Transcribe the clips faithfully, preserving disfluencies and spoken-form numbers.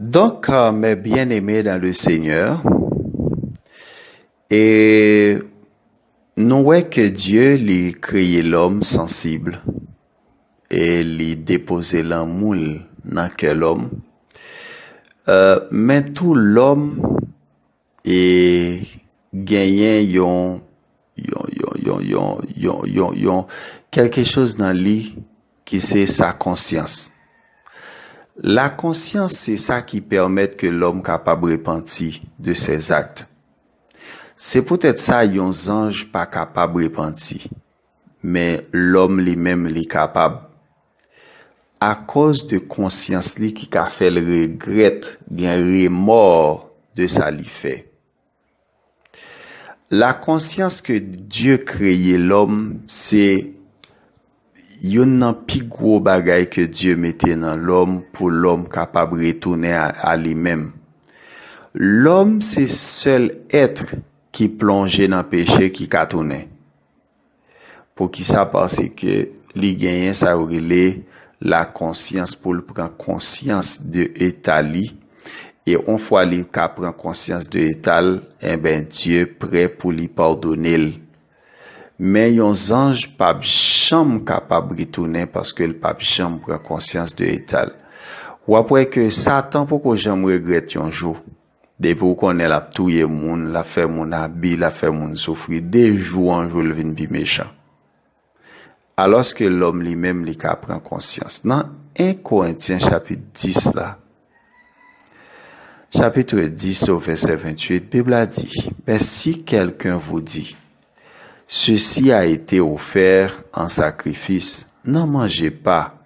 Donc, euh, mes bien-aimés dans le Seigneur, e nou wè ke Dye li kreye lòm sansib e li depoze lanmou l nan kè lòm. Euh, men tou lòm e genyen yon yon yon yon yon yon yon yon kèlke choz nan li ki se sa konsyans. La konsyans se sa ki pèmèt ke lòm kapab repanti de ses actes. Se poutèt sa yon zanj pa kapab repanti, men lòm li menm li kapab. Akoz de konsyans li ki ka fè l regrèt, gen remò de sa li fè. La konsyans ke Dye kreye lòm se youn nan pi gwo bagay ke Dye mete nan lòm pou lòm kapab retounen a, a li menm. Lòm se sèl èt ki plonje nan peche ki ka tounen. Poukisa? Paske li genyen sa yo rele la konsyans pou l pran konsyans de eta li. E yon fwa li ka pran konsyans de eta l, enben Dye prè pou li padone l. Men yon zanj p ap janm kapab retounen paske l p ap janm pran konsyans de eta l. W ap wè ke Satan poko janm regrèt yon jou. Depi w konnen l ap touye moun, l ap fè moun abi, l ap fè moun soufri, de jou an jou l vin pi mechan. Alòske lòm li menm li ka pran konsyans. Nan en Korentyen chapit dis la, chapitre dix au verset vingt-huit, Bib la di, mais si quelqu'un vous dit, ceci a été offert en sacrifice, n'en mangez pas,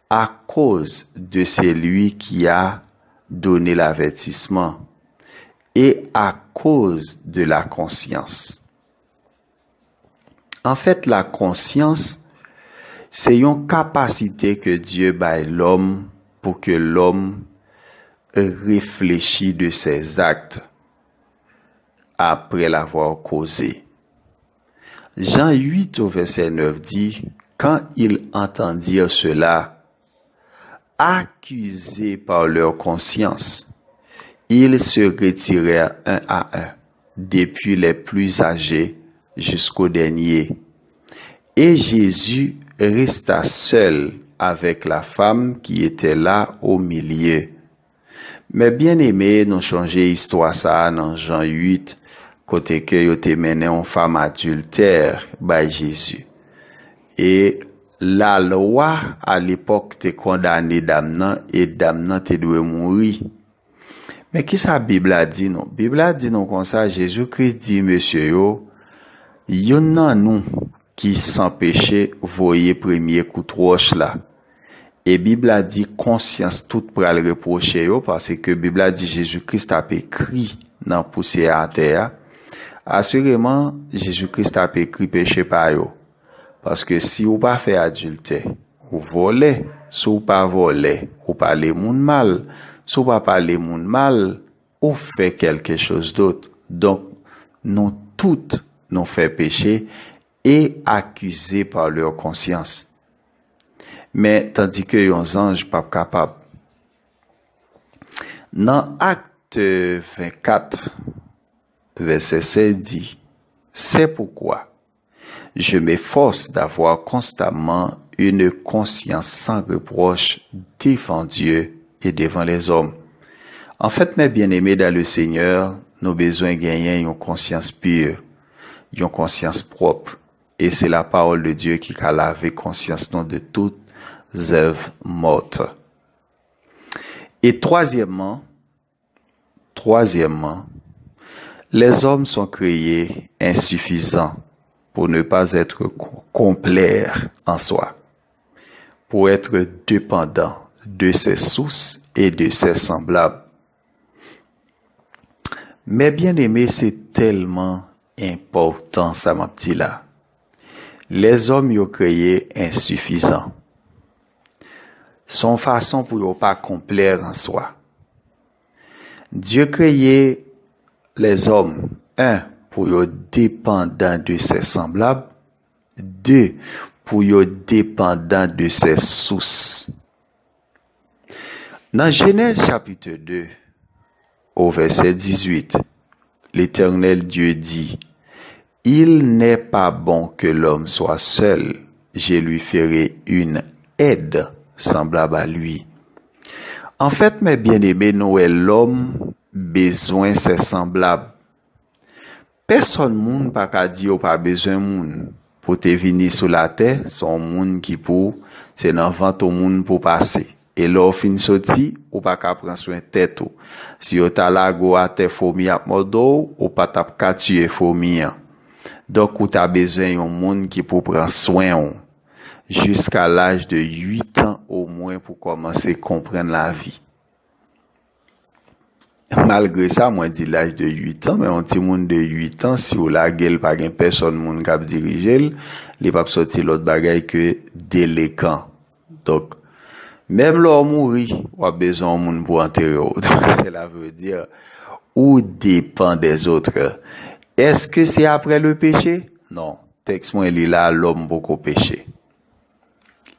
à cause de celui qui a donné l'avertissement et à cause de la conscience. Anfèt, la konsyans se yon kapasite ke Dye bay lòm pou ke lòm reflechi de ses actes après l'avoir causé. Jean huit au verset neuf dit, quand ils entendirent cela, accusés par leur conscience, ils se retirèrent un à un, depuis les plus âgés jusqu'au dernier. Et Jésus resta seul avec la femme qui était là au milieu. Men byeneme, nou chonje istwa sa a nan Jan uit, kote ke yo te mennen yon fanm adiltè bay Jezi. E lalwa alepòk te kondane dam nan, e dam nan te dwe mouri. Men kisa Bib la di nou? Bib la di nou konsa, Jezi Kris di mesye yo, youn nan nou ki san peche, voye premye kout wòch la. E Bib la di konsyans tout pral repwoche yo, paske Bib la di Jezi Kris t ap ekri nan pousyè atè a. Asireman, Jezi Kris t ap ekri peche pa yo. Paske si ou pa fè adiltè, ou vòlè. Si ou pa vòlè, ou pale moun mal. Si ou pa pale moun mal, ou fè quelque chose d'autre. Donk, nou tout, nou fè peche et accusés par leur conscience. Men, tandike yon zanj p ap kapab. Nan Akte vennkat, vèsè sèz di, c'est pourquoi je m'efforce d'avoir constamment une conscience sans reproche devant Dieu et devant les hommes. Anfèt, mes bien-aimés dans le Seigneur, nou bezwen genyen yon konsyans pi, yon konsyans pwòp. E se la parole de Dieu ki ka lave konsyans nou de tout zèv mòt. E twazyèmman, twazyèmman, les hommes sont créés insuffisants pour ne pas être co- complaire en soi, pour être dépendant de ses sources et de ses semblables. Mes bien-aimés, se tèlman enpòtan sa m ap di la. Lèzòm yo kreye ensifizan. Se yon fason pou yo pa konplè an swa. Dye kreye lèzòm, en, pou yo depandan de ses semblables, de, pou yo depandan de ses sources. Nan Jenèz chapit de, o vèsè dizuit, Letènèl Dye di, Il n'est pas bon que l'homme soit seul, je lui ferai une aide semblable à lui. Anfèt, mè byeneme, nou wè lòm bezwen sè sanblab. Pèsòn moun pa ka di yo pa bezwen moun. Pou te vini sou latè, se yon moun ki pou, se nan vant yon moun pou pase. E lè w fin soti, ou pa ka pran swen tèt ou. Si yo ta lage w atè fomi ap mòde w, ou pa t ap ka tiye fomi an. Donk, ou ta bezwen yon moun ki pou pran swen w. Jiska laj de uit an omwen pou kòmanse konprann lavi. Malgre sa, mwen di laj de uit an, men yon timoun de uit an, si w lage l, pa gen pèsòn moun k ap dirije l, li p ap sòti lòt bagay ke delekan. Donk, menm lè w mouri, w ap bezwen yon moun pou antere w. Donk, cela veut dire, ou dépend des autres. Est-ce que c'est après le péché? Non. Tèks mwen li la, lòm poko peche.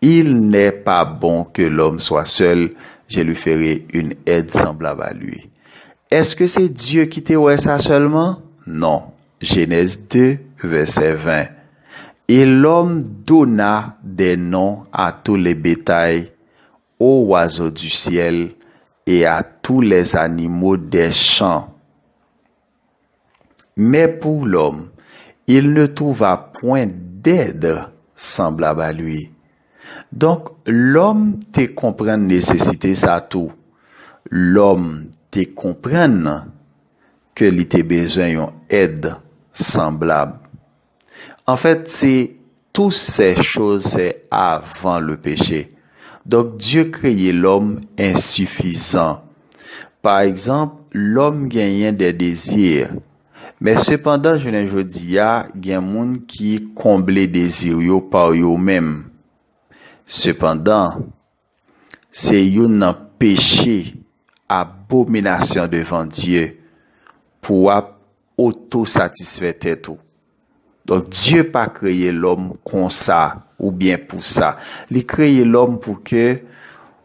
Il n'est pas bon que l'homme soit seul, je lui ferai une aide semblable à lui. Èske se Dye ki te wè sa sèlman? Non. Genèse deux, verset vingt. Et l'homme donna des noms à tous les bétails, aux oiseaux du ciel et à tous les animaux des champs. Mais pour l'homme, il ne trouva point d'aide semblable à lui. Donk, lòm te konprann nesesite sa tou. Lòm te konprann ke li te bezwen yon èd sanblab. Anfèt, se tout ces choses, c'est avant le péché. Donk, Dye kreye lòm ensifizan. Pa egzanp, lòm genyen de dezi. Men sepandan, jounen jodi a, gen moun ki konble dezi yo pa yo menm. Sepandan, se youn nan peche, abominasyon devan Dye, pou w ap otosatisfè tèt ou. Donk, Dye pa kreye lòm konsa oubyen pou sa. Li kreye lòm pou ke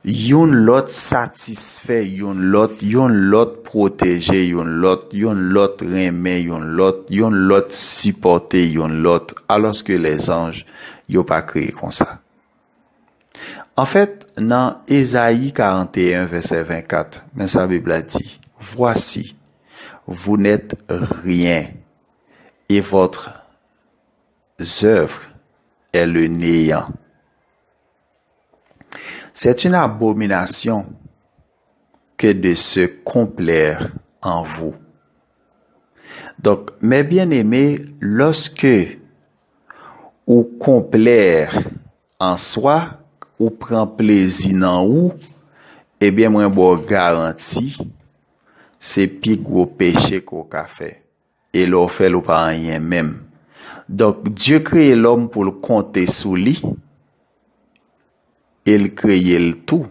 youn lòt satisfè youn lòt, youn lòt pwoteje youn lòt, youn lòt renmen youn lòt, youn lòt sipòte youn lòt, alòske lèzanj, yo pa kreye konsa. Anfèt, nan Ezayi karant e en, vèsè vennkat, men sa Bib la di, Voici, vous n'êtes rien, et votre œuvre est le néant. C'est une abomination que de se complaire en vous. Donk, mes bien-aimés, lòske ou konplè an swa, ou pran plezi nan ou, ebyen, mwen ba w garanti, se pi gwo peche ke w ka fè. E lè w fè l, ou pa anyen menm. Donk, Dye kreye lòm pou l konte sou li, e l kreye l tou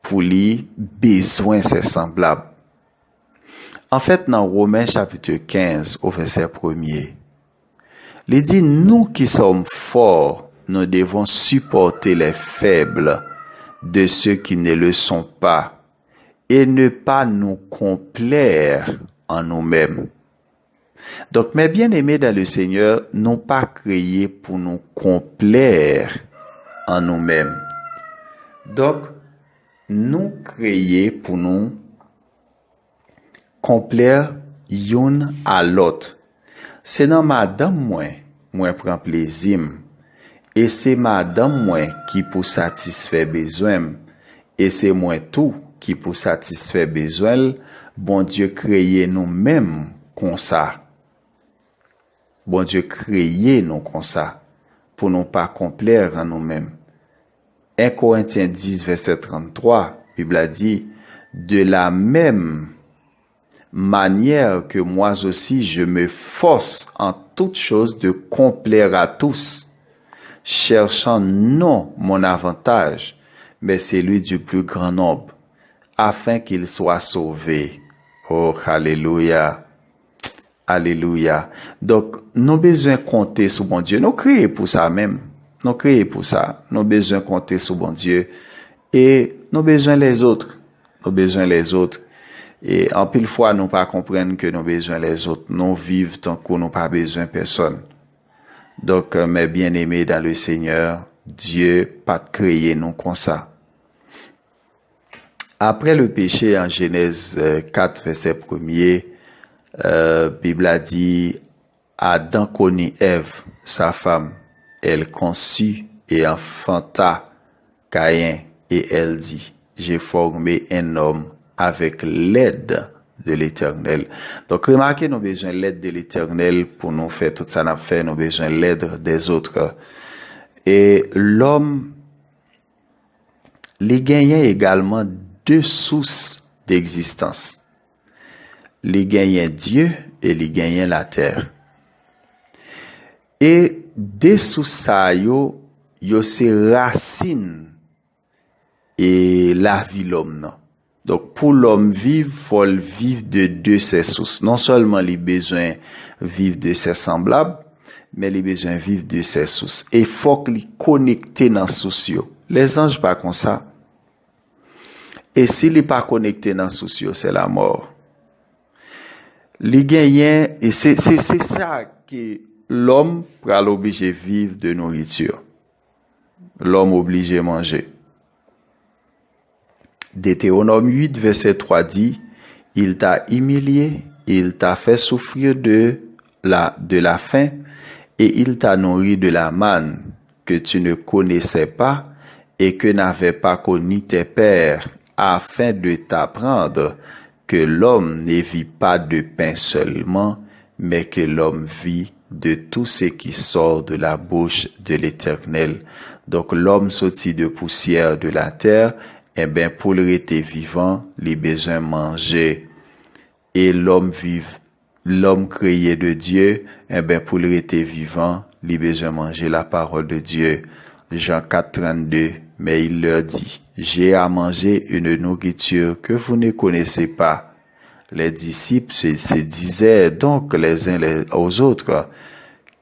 pou li bezwen sè sanblab. Anfèt, nan Women chapit kenz, o vèsè premye, li di, Nous qui sommes forts, nous devons supporter les faibles de ceux qui ne le sont pas, et ne pas nous complaire en nous-mêmes. Donk, mes bien-aimés dans le Seigneur, nou pa kreye pou nou konplè an nou menm. Donk, nou kreye pou nou konplè youn a lòt. Se nan madanm mwen, mwen pran plezi m, e se madanm mwen ki pou satisfè bezwen m, e se mwen tou ki pou satisfè bezwen l. Bondye kreye nou menm konsa. Bondye kreye nou konsa, pou nou pa konplè an nou menm. En Korentyen dis, vèsè tranntwa, Bib la di, De la même manière que moi aussi je m'efforce en toutes choses de complaire à tous, cherchant non mon avantage, mais celui du plus grand nombre, afin qu'ils soient sauvés. Oh, alelouya! Alelouya! Donk, nou bezwen konte sou Bondye. Nou kreye pou sa menm. Nou kreye pou sa. Nou bezwen konte sou Bondye. E nou bezwen lèzòt. Nous besoin les autres. E anpil fwa, nou pa konprann ke nou bezwen lèzòt. Nou viv tankou nou pa bezwen pèsòn. Donk, mes bien-aimés dans le Seigneur, Dye pa t kreye nou konsa. Après le péché, en Genèse, euh, quatre, verset premier, euh, Bible a dit, Adam connut Ève, sa femme. Elle conçut et enfanta Caïn, et elle dit, J'ai formé un homme avec l'aide de l'Éternel. Donk, remake, nou bezwen lèd de Letènèl pou nou fè tout sa n ap fè. Nou bezwen lèd dèzòt. E lòm, li genyen egalman de sous d'existence. Li genyen Dye e li genyen latè. E de sous sa yo, yo se rasin e lavi lòm nan. Donk, pou lòm viv, fò l viv de de sè sous. Non sèlman li bezwen viv de sè sanblab, men li bezwen viv de sè sous. E fòk li konekte nan sous yo. Lèzanj pa konsa. E si li pa konekte nan sous yo, se lamò. Li genyen, e se, se, se sa ke lòm pral oblije viv de nouriti. Lòm oblije manje. Deutéronome huit, verset trois dit, Il t'a humilié, il t'a fait souffrir de la, de la faim, et il t'a nourri de la manne que tu ne connaissais pas et que n'avaient pas connue tes pères, afin de t'apprendre que l'homme ne vit pas de pain seulement, mais que l'homme vit de tout ce qui sort de la bouche de l'Éternel. Donk, lòm soti de pousyè de latè, enben, pou l rete vivan, li bezwen manje. E lòm viv, lòm kreye de Dye, enben, pou l rete vivan, li bezwen manje la parole de Dieu. Jean quatre trente-deux, mais il leur dit, J'ai à manger une nourriture que vous ne connaissez pas. Les disciples se, se disaient donc les uns les, aux autres,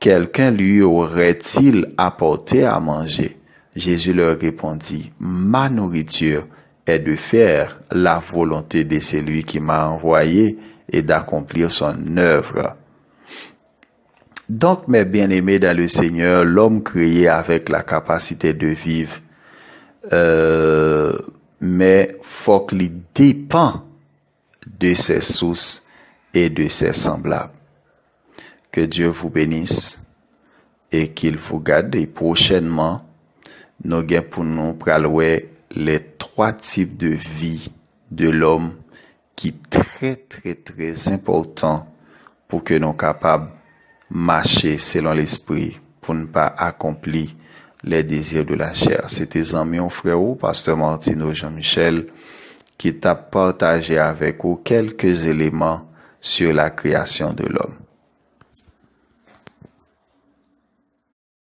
Quelqu'un lui aurait-il apporté à manger? Jésus leur répondit, Ma nourriture est de faire la volonté de celui qui m'a envoyé et d'accomplir son œuvre. Donc, mes bien-aimés dans le Seigneur, l'homme créé avec la capacité de vivre, euh, men fòk li depann de ses sources et de ses semblables. Que Dieu vous bénisse et qu'il vous garde. Et prochainement, nou gen pou nou pral wè les trois types de vie de l'homme ki trè, trè, trè enpòtan pou ke nou kapab mache selon Lespri, pou n pa akonpli les désirs de la chair. Se te zanmi w, frè w, pastè Martineau Jean Michel, ki t ap pataje avèk ou quelques éléments sur la création de l'homme.